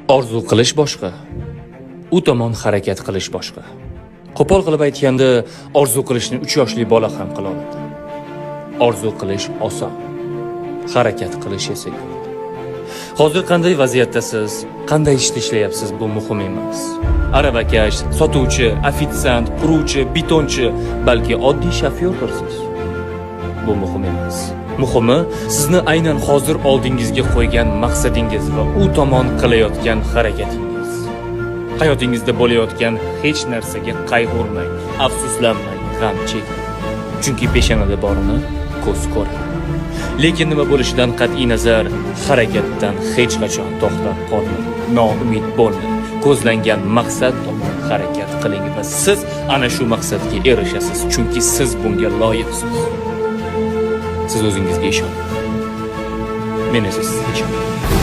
Orzu qilish boshqa, u tomon harakat qilish boshqa. Qo'pol qilib aytganda, orzu qilishni 3 yoshli bola ham qila oladi. Orzu qilish oson, harakat qilish esa yo'q. Hozir qanday vaziyatdasiz, qanday ishda ishlayapsiz, bu muhim emas. Aravakash, sotuvchi, ofitsiant, quruvchi, betonchi, balki oddiy shofyordirsiz. Bu muhim emas. Muhimi, sizni aynan hozir oldingizga qo'ygan maqsadingiz va u tomon qilayotgan harakatingiz. Hayotingizda bo'layotgan hech narsaga qayg'urmang, afsuslanmang, g'am chekmang. Chunki peshonada borini ko'z ko'radi. Lekin nima bo'lishidan qat'iy nazar, harakatdan hech qachon to'xtab qolmang, noumid bo'lmang. Ko'zlangan maqsad tomon harakat qiling va siz ana shu maqsadga erishasiz, chunki siz bunga loyiqsiz. Siz o'zingizga ishoning. Men esa sizga ishonaman.